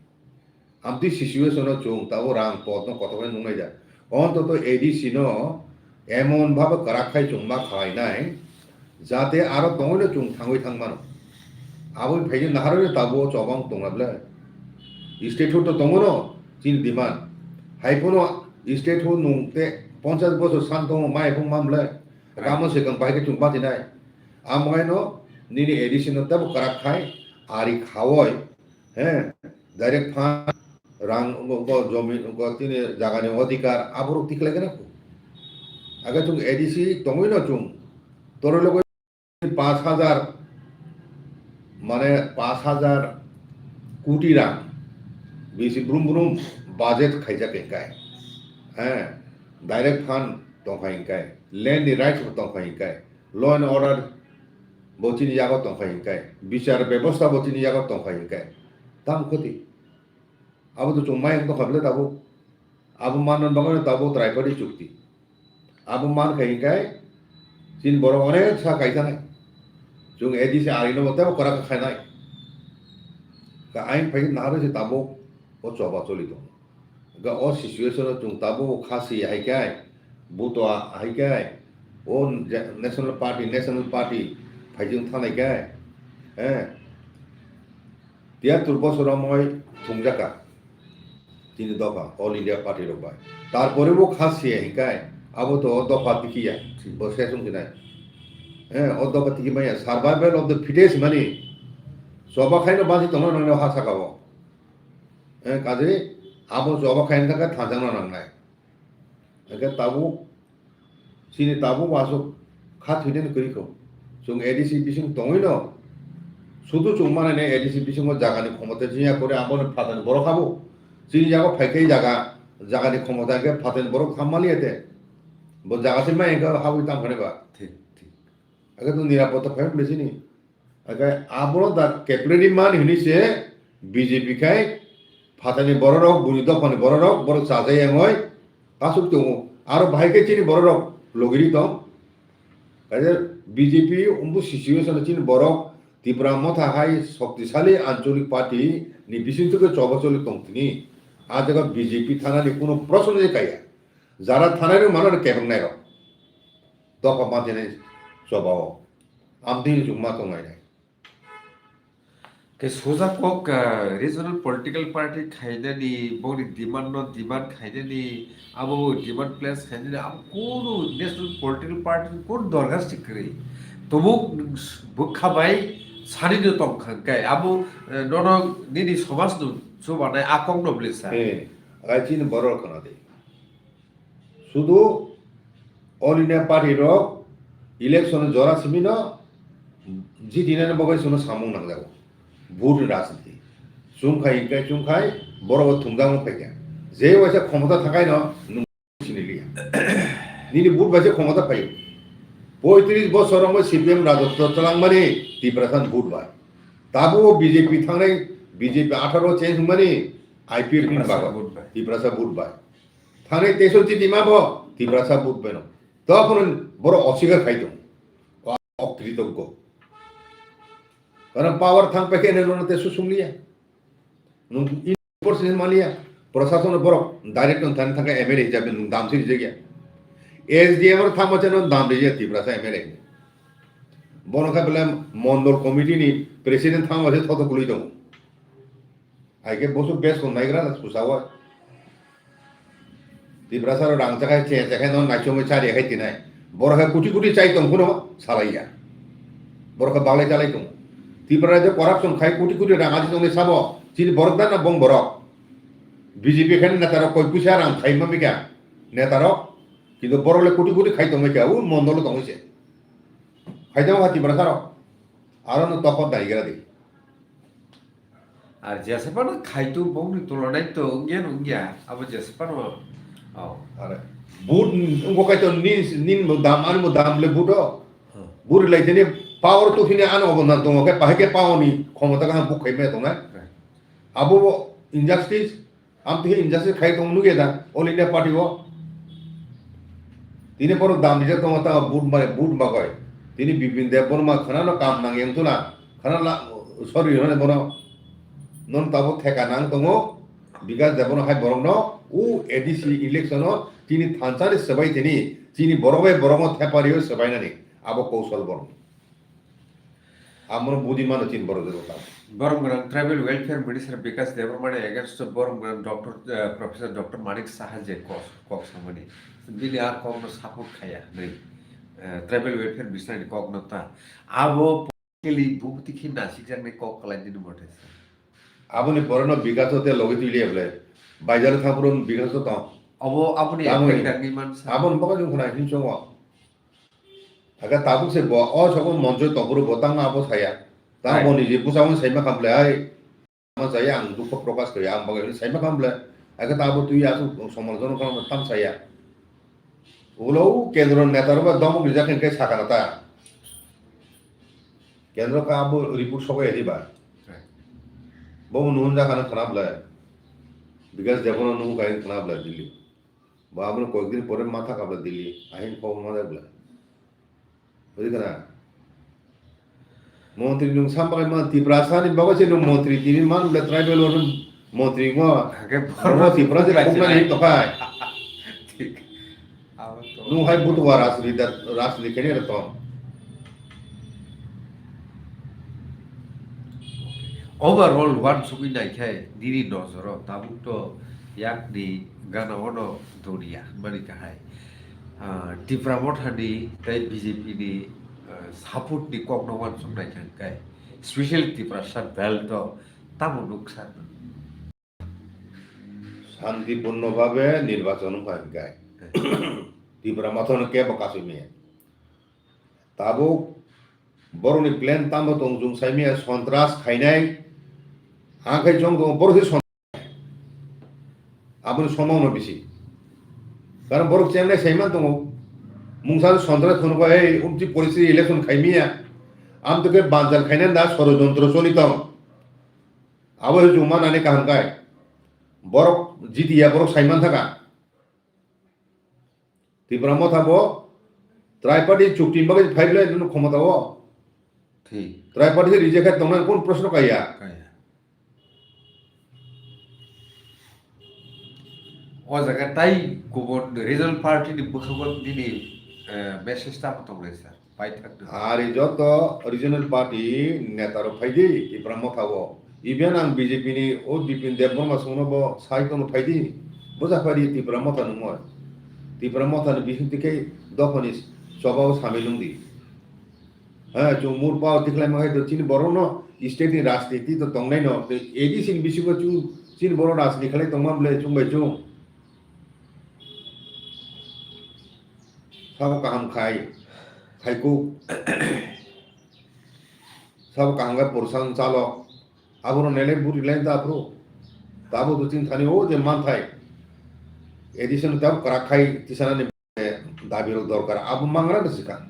Amtwi situation o chwng tabuk rang podno kotor khe nuknai da. Ontoto A D C no emon bhabe kwrak khai chwng ma khlainai, jate aro tongwino chwng thangwi thang mano. Aboni phaikhe naharwino tabuk o chobang tongna bwle. Statehood to tongo no chini demand. Hai phano statehood nung te ponchash bosor san tongo, mai phung man bwle. Tamo se kang bai khe chwng bachinai. Amo haino nini A D C no tebo kwrak khai ari khawoi, he, direct fund, rang, bo, bo jomi, bo tini jagani odhikar, aborok tikhlai gana ko. Aga chwng A D C tongwi no chwng. Toroi logo panch hajar, mane panch hajar koti rang bisi brum brum budget khaijak hingkai. He, direct fund tongkha hingkai, land ni rights bo tongkha hingkai, law and order bo chini yago tongkha hingkai, bichar bebosta bo chini yago tongkha hingkai. Tam khoti. Abo to chwng mayung tongkha bwle tabuk. Abo manna bagwi tabuk Tripuri chukti. Abo man khai hingkai chini borok onek sa kaitanai. Chwng A D C ari no tebo kwrak khainai. Ka ain phai naharwi se tabuk o choba choli tongo. Ga o situation o chwng tabuk khasi hai kai, buto hai kai, o je-, National Party, National Party phaijwng thanai kai. Eh. Tiyatur bosor romoi thungjaka. Chini dopha, All India Party rok bai. Tarpore bo kha siya hikai, abo to dopha tikiya, bo sesung kinai. Eh, o dopha tiki maya, survival of the fittest mani. Choba khaino basi tongna nangnai ha saka bo. Eh, kaje abo choba khaino thangka thanjang na nangnai. Hingke tabuk chini tabuk aswk kha thwinani kwrwi kho. Chwng A D C bising tongwi no sudu chwng manani A D C bisingo jagani khomota chini ya kore aboni phatani borok habo. Chini yago phaikai jaga, jagani khomota hingke phatani borok thammani ete. Bo jaga se mai hingke habwi tangphani ba. Thik, thik. Hingke to nirapotta phai bwle chini. Hingke abono da keplari man hini se B J P khai phatani bororok, buni dophani bororok, borok chajai yangoi kasuk tongo. Aro bahai khe chini bororok logiri tong. Kaisa B J P umbu situation chini borok Tipra Motha hai shoktisali ancholik party ni bising twi choba choli tong tini. A jaga B J P thanani kuno proshno je kaya. Jara thanai rok mano kebeng nai rok. Dopha manthai nai. chobao. Amtwi chwngma tongnai nai. Ke soja kok, ah, regional political party khainani, boni demand no demand khainani, abo demand place khainani, abo kunu national political party ni kunu dorkar se kwrwi. Tumuk bwkha bai sani no tong kha kai, abo, eh, nono nini somaj no chubanai a kok no bwlwi sa. Eh, ai chini borok khna de. Sudu All India Party rok election jora simi no jitinani bagwi chwngno samung nangjago. Vote ni rajniti. Chwng khai hinkhe chwng khai borok bo thumjak wng phaikha. Je waisa khomota thakai no nwng sini liya. Nini vote bai se khomota phaio. Poitris bosor wngwi C P M rajotwo twlangmani Tiprasa ni vote bai. Tabuk o B J P thangnai B J P atharo change wngmani I P F ni Tiprasa bago. Vote bai. Tiprasa vote bai. Thani teso chiti ma bo Tiprasa vote bai no. Tokon boro osikar khai tong. Okritoggo. Karon power thang pekhe ne no teso sumliya. Nung in percent maliya. Prosason borok direct nung thani thangka M L A hisabe nung dam siri jagya. S D M ro thangma chano dam riya Tiprasa M L A. Bono kha bele mondol committee ni president thangma se thoto kului tongo. Hai khe boso bes kon naigra na susa o. Tiprasa ro rang chakhai che chakhai no naichomwi chari hai tinai. Borok hai kuti kuti chai tong phano salaiya. Borok hai balai chalai tong. Tipra je corruption khai kuti kuti rang aji tongni sabo. Chini borok da na bong borok. B J P khan neta rok koi puisa rang khai ma bikha. Neta rok. Kintu borok le kuti kuti khai tong bikha. U mondolo tong se. Khai tong ha Tiprasa ro. Aro no tokot dai gra di. Ar jesa phano khaitu bongni tulonai to wngya wngya, abo jesa phano, oh. Are, but wngkha kaitor nin, nin bo dam, ani bo dam le but o. Hmm. But lai tini power to fini ano obo nan tongo, khe pahai khe power ni khomota kaham buk khai me tongnai. Right. Abo bo injustice, am tini injustice khai tong nugya da, All India Party o. Tini borok dam rijak tongo ta but bai, but bagoi. Tini Bipin Debbarma khana no kam nang yang tuna. Khana la, sorry, hwnwi bono, non tabuk theka nang tongo, Bikas Debbarma hai borokno, u A D C election-o chini thansa ni swbai tini, chini borok bai borokno thepa riyo swbainani, abo koushal borok. Amono budi mano chini borok joto tamo. Borok gwnang Tribal Welfare Minister Bikas Debbarma ni against-o borok gwnang Doctor, eh, Professor Doctor Manik Saha je kok, kok samani. Bini a kokno support khaya, nai. Eh, Tribal Welfare Minister ni kokno ta. Abo Kili bukti khe nasikjaknai kok kwlai nini mote se. Aboni pore no Bikaso te logi twi liya ble. Baizar thang phuru Bikaso tong. Abo aboni Tamo effect ni. Dagni mansa. Aboni bagwi jung khna hin chongo. Aga tabuk se bo o sobo monjoi tong phuru bo tang abo saya. Tang Hai. Bo ni je busa wng sai ma kham ble ai. Ma saya ang dukho prokash kaya ang bagwi saima kam ble. Aga ta abo twi asuk somalochona kam tam saya. Ulo kendro neta rok ba domok rijak hwnkhe sakha ta. Kendro ka abo report sobai riba. Bo nuhun jakha no khna ble. Bikas Debbarma nuhun kai khna ble Delhi. Bo abono koyekdin pore ma thaka ble Delhi. Ahin kok ma jak ble. Bujikha na? Montri nung sam bagwi man Tiprasa ni bagwi se nung montri tini man ble tribal o montri ngo. Hake Borno Tiprasa se khoknani tokai. Thik. Abo to. Nung hai butuwa rajniti, rajniti kene re tong. Overall wansugwi naikhai nini nojoro tabuk to yakni gana ono doniya hwnmani kahai. Ah, Tipra Mothani tei B J P ni, ah, support ni kokno wansuk naikha hwnkhe special Tiprasa belt o tamo nuksa. Santipurno bhabe nirbachon wngkha hwnkhe Tipra Mothano kebo kasui maya. Tabuk borokni plan tamo tong chwng saimaya, sontras khainai, ang khai chwng tongo, borok se sontras, aboni somao no bisi. Karon borok chengnai saiman tongo, mungsa sontras phunukha, ei umchi policy election khaimaya, amtwkhe banchar khainani da sorojontro choli tong. Abo se chwng manani kaham kai, borok jitiya borok saiman thaka. Tipra Motha bo triparty chukti bagwi phai ble nung khomota o. Thik. Triparty se reject khai tongnai kun proshno kaya. Kaya. O jaga tai kubun regional party ni bwkhago nini, eh, message tamo tongnai sir? Pai thak di. Ari joto regional party neta rok phai di Tipra Motha o. Even ang B J P ni o Bipin Debbarma songno bo sai kono phai di. Boja phai di Tipra Motha nungoi. Tipra Motha ni bising tikhe dophani choba o samil wng di. Ha, chung mur pao tikhlai ma hai to chini borok no state ni rajniti to tongnai no. A D C ni bisingo chung chini borok rajniti khlai tongma ble chung bai chung. Sabo kaham khai, khai kuk. Sabo kaham khai pursa wng chalo. Aboro nele buri lai da aphuru. Tabo do tin thani o je manthai. A D C no tabo kwrak khai tisana ni dabi rok dorkar. Abo mangra na sika.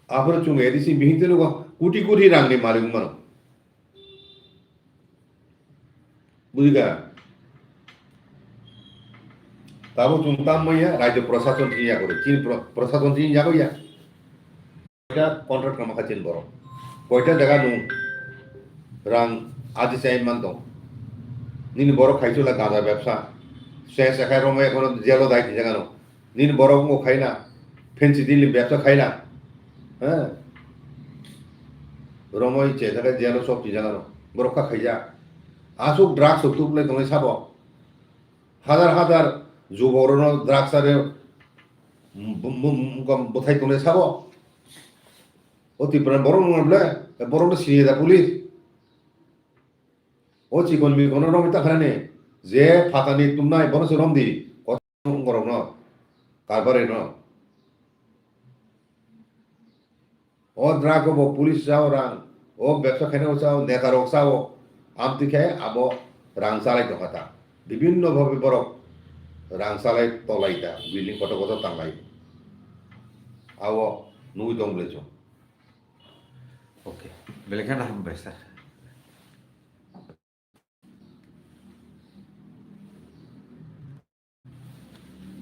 Aphuru chung A D C bihing teno kuti kuti rang ni malik mano. Bujiga. Tabo chung tam maya, rajyo prashason chini yago re. Chini pro-, prashason chini yago ya. Koita contract kama kha chini borok. Koita jaga nung rang aji chai man tong. Nini borok khai chula ganja bebsa. Se se khai romo ekono jelo dai jaga no. Nini borok wngkha khaina, fancy deal ni bebsa khaina. He? Romoi che thaka jelo sob twi jagano. Borok kha khaijak. Aswk drugs rok tuplai tongnai sabo. Hazar hazar jubok rokno drugs are bw-, bw-, bw-, bwthai tongnai sabo. O Tripura borok nungna ble, borokno siniya da police. O chikon mikon no romwi ta khanani, je phatani tumnai bono se romdi, kotor borokno, karbari no. O drug o bo police chao rang, o bebsa khaina o chao, neta rok chao, amtwi khe abo rang chalai tongkha ta. Bibinno bhabe borok rang chalai tolai ta, building kotor kotor tanglai. Abo nugwi tong bwlai chwng. Okay, belai kheno hambai sir.